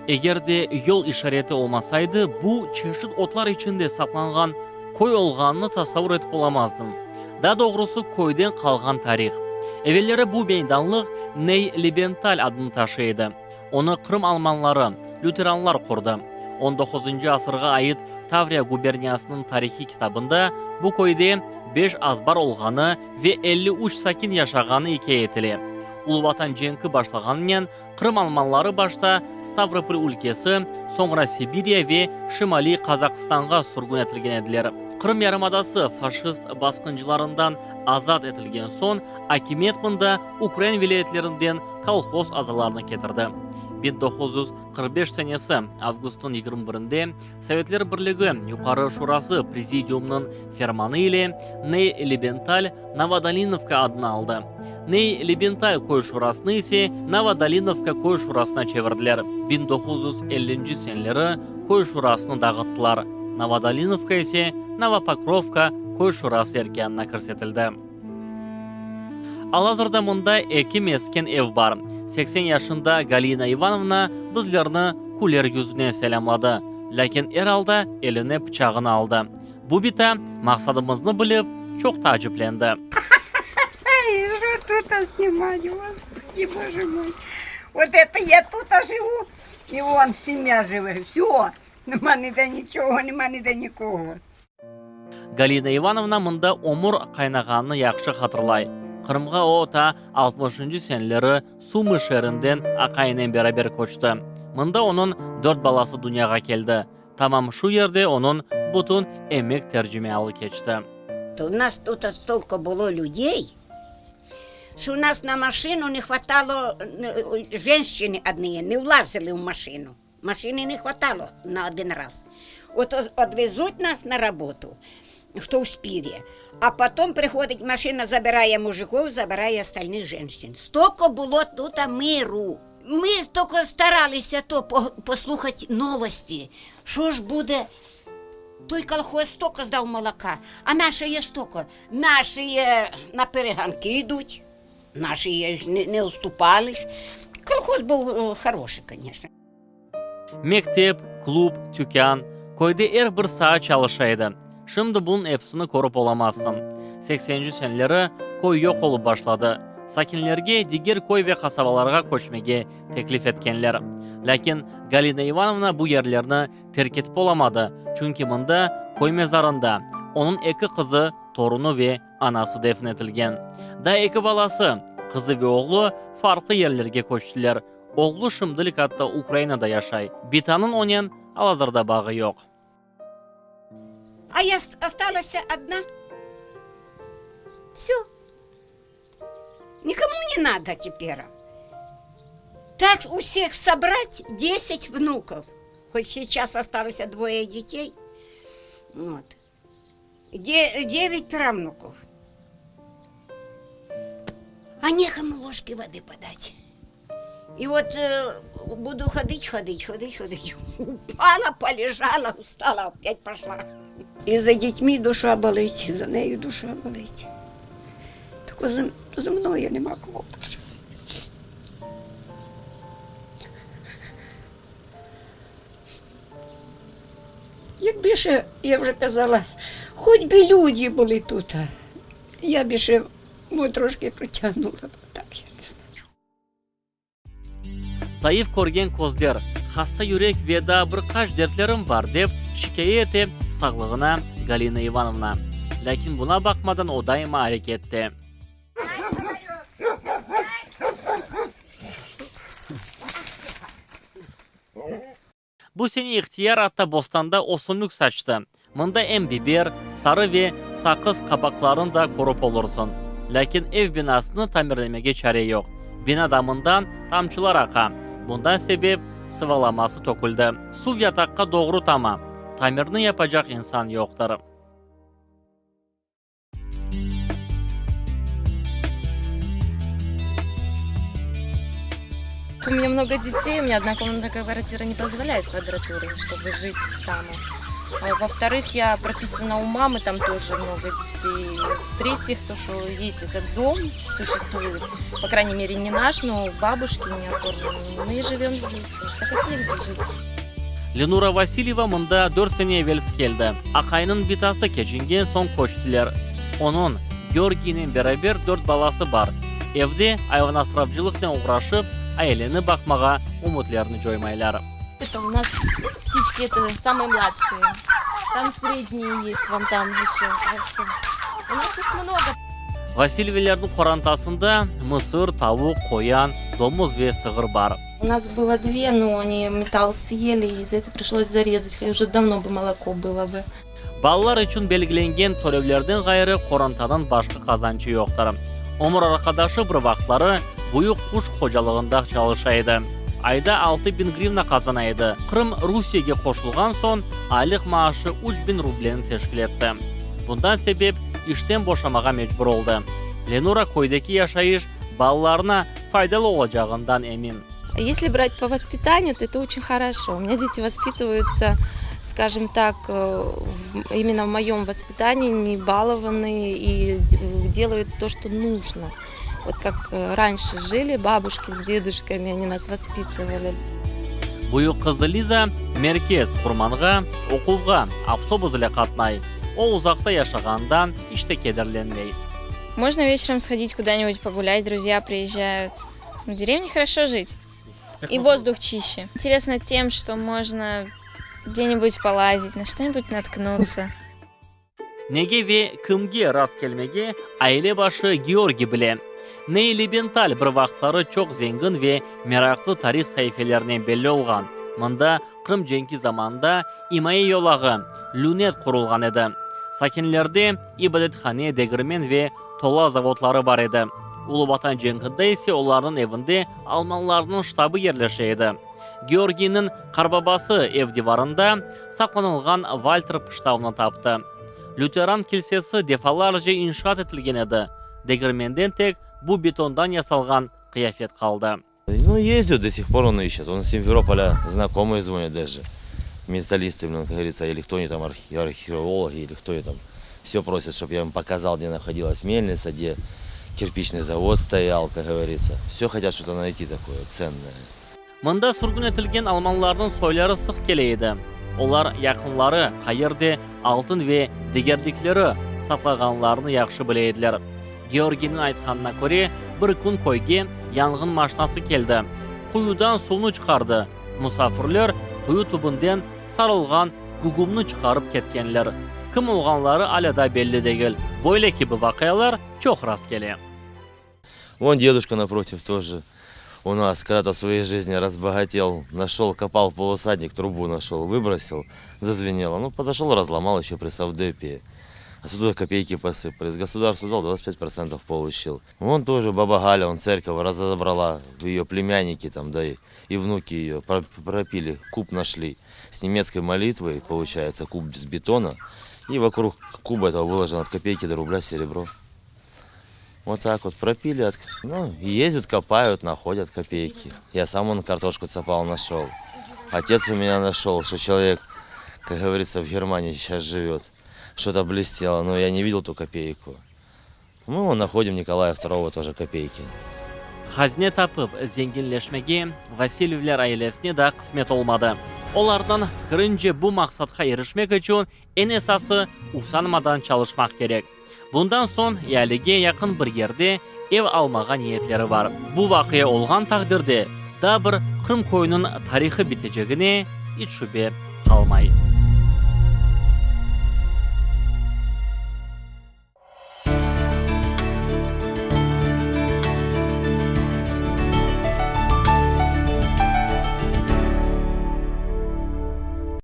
Eger de yol işareti olmasaydı, bu çeşit otlar içinde saqlanğan köy olğanını tasavur etip olamazdıñ. Daa doğrusı, köyden qalğan tarih. Evelleri bu meydanlıq Ney-Libental adını taşıy edi. Onı Qırım almanları, lüteranlar qurdı. On doquzıncı asırğa ait Tavriya guberniyasınıñ tarihiy kitabında bu köyde beş azbar olğanı ve 53 sakin yaşağanı ikâye etile. Ulu Vatan cenki başlağanınen Qırım almanları başta Stavropol ülkesi, soñra Sibirya ve Şimaliy Qazaqistanğa sürgün etilgen ediler. Qırım yarımadası faşist basqıncılarından azat etilgen soñ, akimiyet mında ukrain vilâyetlerinden kolhoz azalarını ketirdi. 1945 senesi avgustnıñ 21-nde Sovetler Birligi Yuqarı Şurası Prezidiumınıñ fermanı ile Ney-Libental Novodolinovka adını aldı. Ney-Libental köy şurasını ise Novodolinovka köy şurasına çevirdiler. 1950-nci seneleri köy şurasını dağıttılar, Novodolinovka ise Novopokrovka köy şurası erkânına kirsetildi. Al-azırda mında eki mesken ev bar. 80 yaşında Galina İvanovna bizlerni küler yüzünen selâmladı, lâkin er alda eline pıçağını aldı. Bu bita maqsadımıznı bilip, çoq taaciplendi. Galina İvanovna mında ömür qaynağanını yahşı hatırlay. Qırımğa o, ta altmışıncı seneleri Sumı şeerinden aqayınen beraber köçti. Mında onıñ dört balası dünyağa keldi. Tamam şu yerde onıñ bütün emek tercimealı keçti. U nas tut stolko bylo lüdey, şo u nas na maşinu ne hvatalo, jenşçiny odnıye ne vlazili v maşinu, maşiny ne hvatalo na odin raz. Ot odvezut nas na rabotu, hto uspіє, a potom prihodить maşina, zabirає mujikov, zabirає остальних женщин. Столько було тута миру. Ми тільки старалися то послухати новості, що ж буде. Той колхоз стільки здав молока, а наше є стільки. Наші на перегонки йдуть, наші не, не уступались. Колхоз був хороший, звісно. Mektep, klub, tükân, köyde er bir saa çalışa edi. Şimdi bunıñ episini körip olamazsıñ. Sekseninci seneleri köy yoq olıp başladı. Sakinlerge diger köy ve qasabalarğa köçmege teklif etkenler. Lâkin Galina İvanovna bu yerlerni terk etip olamadı, çünki mında, köy mezarında, onıñ eki qızı, torunı ve anası defn etilgen. Daa eki balası, qızı ve oğlu, farqlı yerlerge köçtiler. Oğlu şimdilik atta Ukrainada yaşay. Bitanıñ onen al-azırda bağı yoq. A ya ostалась одна. Всё. Никому не надо теперь. Так у всех собрать десять внуков. Хоть сейчас осталось двое детей. Вот. Девять правнуков. А некому ложки воды подать. И вот э, буду ходить, ходить, ходить, ходить. Упала, полежала, устала, опять пошла. І за дітьми душа болить, за нею душа болить. Тако за, за мною нема кого душа. Якби ще, я вже казала, хоч би люди були тут, я б ще ну, трошки протягнула б, так я не знаю. Zayıf körgen közler, hasta yürek ve daa bir qaç dertlerim bar, dep şikâye ete sağlığına Galina İvanovna. Lâkin buna baqmadan o daima arekette. Bu sene ihtiyar atta bostanda ösümlik saçtı. Mında em biber, sarı ve saqız qabaqlarını da körip olursıñ. Lâkin ev binasını tamirlemege çare yoq. Bina damından tamçılar aqa. Bundan sebep sıvalaması töküldi. Suv yataqqa doğru tama. Tamirni yapacaq insan yoqtır. У меня много детей, у меня одна комнатная квартира не позволяет квадратуры, чтобы жить там. Во-вторых, я прописана у мамы, там тоже много детей. В-третьих, то, что есть этот дом, существует, по крайней мере, не наш, но бабушки не оформлены. Мы живем здесь, так как негде жить. Lenura Vasilyeva mında dört sene evelsi keldi. Aqayınıñ bitası keçingen soñ köçtiler. Onıñ, Georgiynen beraber dört balası bar. Evde ayvanasravcılıqnen oğraşıp, aileni baqmağa ümütlerini coymaylar. Это у нас птички, это самые младшие. Там средние есть, вон там еще. У нас их много. Vasilyevalarnıñ qorantasında mısır, tavuq, qoyan, domuz ve sığır bar. У нас было две, но они металл съели, и за это пришлось зарезать. Уже давно бы молоко было бы. Balalar içün belgilengen tölevlerden ğayrı qorantanıñ başqa qazançı yoqtır. Ömür arqadaşı bir vaqıtları büyük quş hocalığında çalışa edi. Ayda 6000 grivna qazana edi. Qırım Rusiyege qoşulğan soñ aylıq maaşı 3000 rubleni teşkil etti. Bundan sebep işten boşamağa mecbur oldı. Lenura köydeki yaşayış balalarına faydalı olacağından emin. Если брать по воспитанию, то это очень хорошо. У меня дети воспитываются, скажем так, именно в моем воспитании, не балованные и делают то, что нужно. Вот как раньше жили бабушки с дедушками, они нас воспитывали. Büyük qızı Liza merkez Qurmanğa oquvğa avtobus ile qatnay. O uzaqta yaşağanından iç te kederlenmey. Можно вечером сходить куда-нибудь погулять, друзья приезжают. В деревне хорошо жить. И воздух чище. Интересно тем, что можно где-нибудь полазить, на что-нибудь наткнуться. Nege ve kimge rast kelmege aile başı Georgiy bile. Ney-Libental bir vaqıtları çoq zengin ve meraqlı tarih saifelerinen belli olğan. Mında Qırım cenki zamanında imaye yolağı, lünet qurulğan edi. Sakinlerde ibadethane, degirmen ve tola zavodları bar edi. Ulu Vatan cenkinde ise olarnıñ evinde almanlarnıñ ştabı yerleşe edi. Georgiyniñ qarbabası ev divarında saqlanılğan Valter pıştavını taptı. Lüteran kilsesi defalarca inşaat etilgen edi, degirmenden tek bu betondan yasalğan qıyafet qaldı. Ну, ездят до сих пор, он ищет. Он с Симферополя знакомые звонят даже. Металлисты, блин, как говорится, или кто они там, археологи, или кто они там. Все просят, чтобы я им показал, где находилась мельница, где кирпичный завод стоял, как говорится. Все хотят что-то найти такое ценное. Mında sürgün etilgen almanlarnıñ soyları sıq kele edi. Olar yaqınları qayerde altın ve degerlikleri saqlağanlarını yahşı bile ediler. Georgiyniñ aytqanına köre, bir kün köyge yanğın maşinası keldi, quyudan suvnı çıqardı. Musafirler quyu tübünden sarılğan gügümni çıqarıp ketkenler. Kim olğanları alâ daa belli degil. Böyle kibi vaqialar çoq rastkele. Вон дедушка напротив тоже у нас когда-то в своей жизни разбогател, нашел, копал полисадник, трубу нашел, выбросил, зазвенело. Ну, подошел, разломал еще при совдепе. А оттуда копейки посыпались. Государство дал, 25% получил. Вон тоже баба Галя, он церковь разобрала, ее племянники там, да и, и внуки ее пропили, куб нашли. С немецкой молитвой, получается, куб из бетона. И вокруг куба этого выложено от копейки до рубля серебро. Вот так вот пропили. От... Ну, ездят, копают, находят копейки. Я сам он картошку цапал, нашел. Отец у меня нашел, что человек, как говорится, в Германии сейчас живет. Что-то блестело, но я не видел ту копейку. Мы вон находим Николая II тоже копейки. Hazine tapıp zenginleşmege Vasilyevler ailesine daa qısmet olmadı. Olarnıñ fikirince bu maqsatqa irişmek içün eñ esası usanmadan çalışmaq kerek. Bundan soñ ealige yaqın bir yerde ev almağa niyetleri bar. Bu vaqia olğan taqdirde daa bir Qırım köyüniñ tarihı bitecegine iç şübe qalmay.